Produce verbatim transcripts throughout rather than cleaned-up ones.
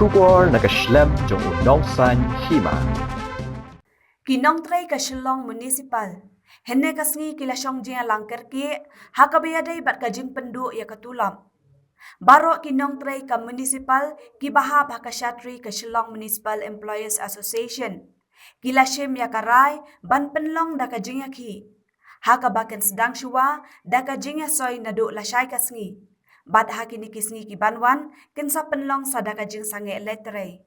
Khubor na ka shlem jong u Nongsaiñ Hima. Ki nongtrei ka Shillong Municipal hynne ka sngi ki la shong jingïalang kyrkieh ha kaba ïadei bad ka jingpynduh ïa ka tulop. Baroh ki nongtrei ka municipal kiba hap ha ka shatri ka Shillong Municipal Employees Association ki la shim ïa ka rai ban pynlong da ka jingïakhih, ha kaba kin sdang shuwa da ka jingïasoi naduh lashai ka sngi, bad ha kine ki sngi ki ban wan kin sa pynlong sa da ka jingsangeh leit trei.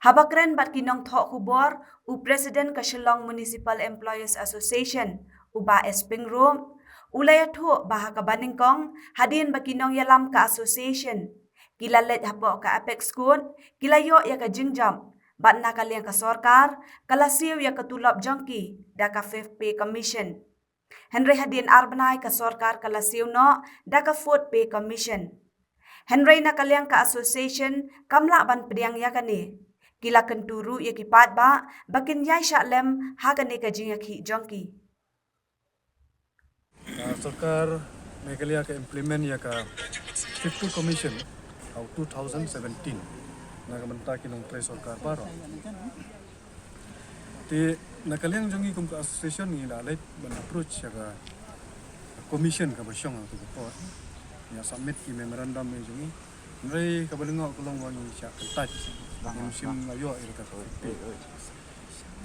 Haba kren bad ki nongthoh khubor, u President ka Shillong Municipal Employees Association, u Bah S Pyngrope, u la ïathuh ba ha kaba nyngkong, hadien ba ki nongïalam ka association ki la leit hapoh ka Apex Court, ki la ïoh ïa ka jingjop, bad na ka liang ka sorkar ka la siew ïa ka tulop jong ki da ka Fifth Pay Commission. Hynrei hadien ar bnai ka sorkar ka la siew noh da ka Fourth Pay Commission. Hynrei na ka liang ka association kam lah ban pdiang ïa kane. Ki la kyntu ruh ïa ki paidbah ba kin ïai shah lem ha kane ka jingïakhih jong ki. Ka sorkar Meghalaya ka implement ïa ka Fifth Pay Commission ha u two thousand seventeen na ka bynta ki nongtrei sorkar baroh. Te na ka liang jong ngi kum ka association ngi la leit ban approach ïa ka commission kaba shong ha ka por. Ngi la submit ki memorandum jong ngi. Hynrei kaba lyngngoh ka long ba ngi shah kyntait. Ngim shym la ïoh ïa ka Fifth Pay.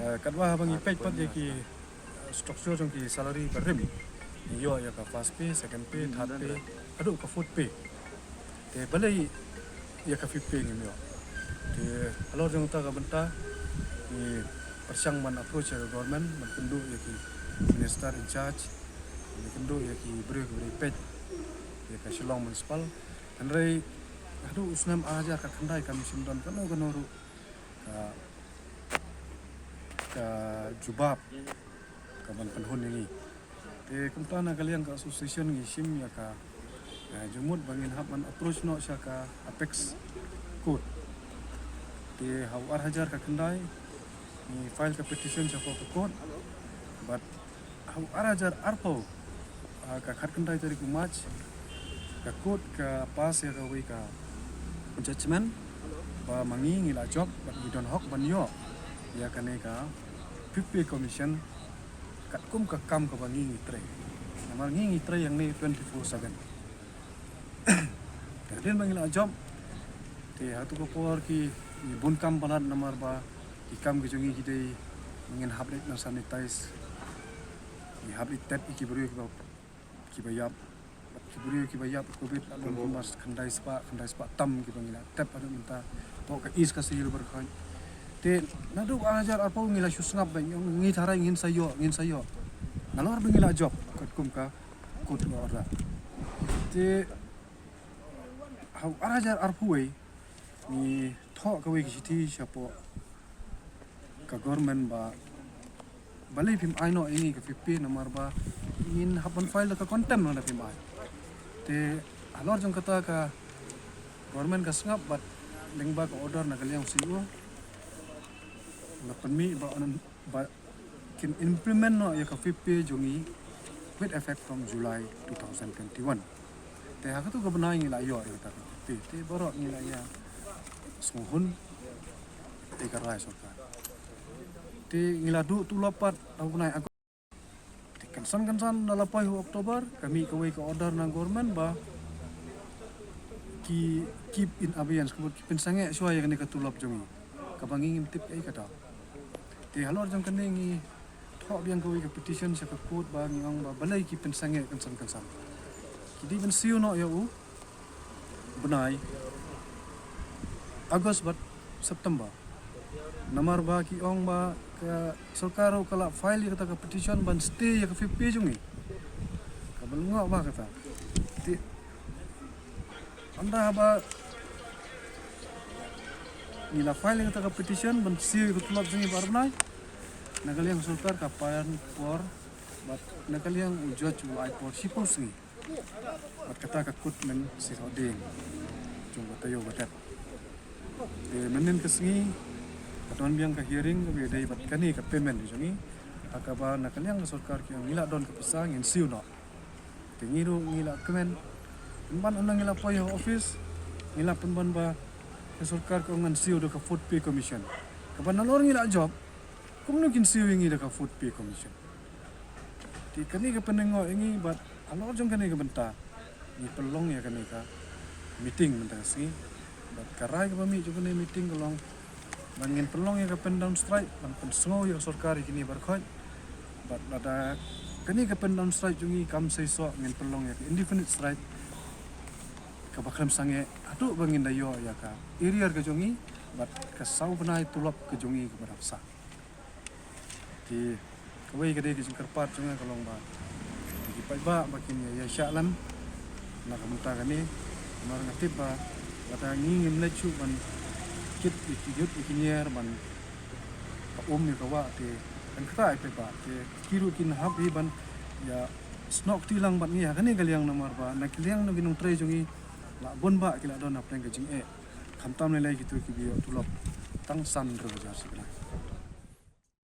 Eh, katba haba ngi peit pat ïa ki, eh, structure jong ki salary barim, ngi ïoh ïa ka first pay, second pay, third pay, haduh ka fourth pay. Te balei ïa ka Fifth Pay ngim ïoh? Te halor jong kata ka bynta ngi pyrshang ban approach ïa ka government, ban kynduh ïa ki minister in charge, ban kynduh ïa ki briew kiba peit ïa ka Shillong Municipal. Hynrei haduh u snem ar hajar khatkhyndai kam shym don kano kano ruh ka, ka jubab ka ban pynhun ïa ngi. Te kumta na ka liang ka association ngi shim ïa ka, eh, jingmut ba ngin hap ban approach noh sha ka Apex Court. Te ha u ar hajar khatkhyndai ngi file ka petition sha ka court, but ha u ar hajar arphew, ah, ka khatkhyndai tarik u March, ka court ka pass ïa kawei ka judgment ba ma ngi ngi la jop bad ngi don hok ban ïoh ïa kane ka Fifth Pay Commission katkum ka kam kaba ngi ngi trei. Namar ngi ngi trei hangne twenty four seven. Te hadien ba ngi la jop, te ha tu ka por ki, ngi bun kam palat namar ba ki kam ki jong ngi ki dei ba ngin hap leit na sanitize. Ngi hap leit test ïa ki briew kiba, kiba ïap. Ki briew kiba ïap covid la long kumba khyndai spah, khyndai spah tam kiba ngi la test haduh mynta. Hapoh ka East Khasi Hills baroh. Te naduh ar hajar arphew ngi la shu sngap ba ngi tharai ngin sa ïoh, ngin sa ïoh. Nalor ba ngi la jop katkum ka court ka order. Te ha u ar hajar arphew wei ngi thoh kawei ka shithi shapoh ka government ba balei phim ai noh ïa ngi ka Fifth Pay namar ba ngin hap ban file da ka contempt lada phim ai. Te halor jong kata ka government ka sngap bad lyngba ka order na ka liang C E O la pynmih ba, ba kin implement noh ïa ka Fifth Pay jong ngi with effect from July two thousand twenty-one. Te ha katu ka bnai ngi la ïoh ïa kata ka Fifth Pay, te baroh ngi la ïa sngewhun ïa ka rai sorkar. Te ngi la duh tulop pat ha u bnai August. Te kynsan kynsan da la poi ha u October ka mih kawei ka order na government ba ki keep in abeyance, ka mut ki pynsangeh shuwa ïa kane ka tulop jong ngi kaba ngi ngim tip kaei kata. Te halor jong kane ngi thoh biang kawei ka petition sha ka court ba ngi ong ba balei ki pynsangeh kynsan kynsan. Ki dei ban siew noh ïa u bnai August bad September. Namar ba ki ong ba ka sorkar ruh ka la file ïa kata ka petition ban stay ïa ka Fifth Pay jong ngi. Kaba lyngngoh ba kata. Te ynda haba ngi la file ïa kata ka petition ban siew ïa ka tulop jong ngi ba ar bnai, na ka liang sorkar ka pan por, bad na ka liang u judge u la ai por shiphew sngi. Bad kata ka kut men shisha ding jong ka taïew ka dep. Te mynnin ka sngi ka don biang ka hearing kaba ïadei bad kane ka payment jong ngi, ha kaba na ka liang ka sorkar ki ong ngi la don ka pisa ngin siew noh. Te ngi ruh ngi la kmen pynban, ynda ngi la poi ha office ngi la pynban ba Ka sorkar ka ong ngan siew da ka Fourth Pay Commission. Kaba nalor ngi la jop, kumno kin siew ïa ngi da ka Fourth Pay Commission? Te kane ka pynlyngngoh ïa ngi bad halor jong kane ka bynta ngi pynlong ïa kane ka meeting mynta ka sngi. Bad ka rai kaba mih jong kane meeting ka long ban ngin pynlong ïa ka pyndown strike, ban pynsngew ïa ka sorkar ïa kine baroh khoit. Bad lada kane ka pyndown strike jong ngi kam seisoh, ngin pynlong ïa ka indefinite strike kaba khlem sangeh haduh ba ngin da ïoh ïa ka arrear ka jong ngi bad ka saw bnai tulop ka jong ngi kaba dang sah. Te kawei ka dei ka jingkyrpad jong nga ka long ba ki paidbah ba kin ïa shah lem na ka bynta kane. Namar nga tip ba lada ngi ngim leit shuh ban kit ïa ki ïud ïa ki ñiar ban ka um ïa ka wah, te kan kata ïa paidbah, te ki ruh kin hap hi ban ïa snoh kti lang bad ngi ha kane ka liang, namar ba na ka liang jong ki nongtrei jong ngi la bun bah ki la don hapdeng ka jingeh, khamtam lei lei kito kiba ïoh tulop tang san hynriew hajar shi bnai.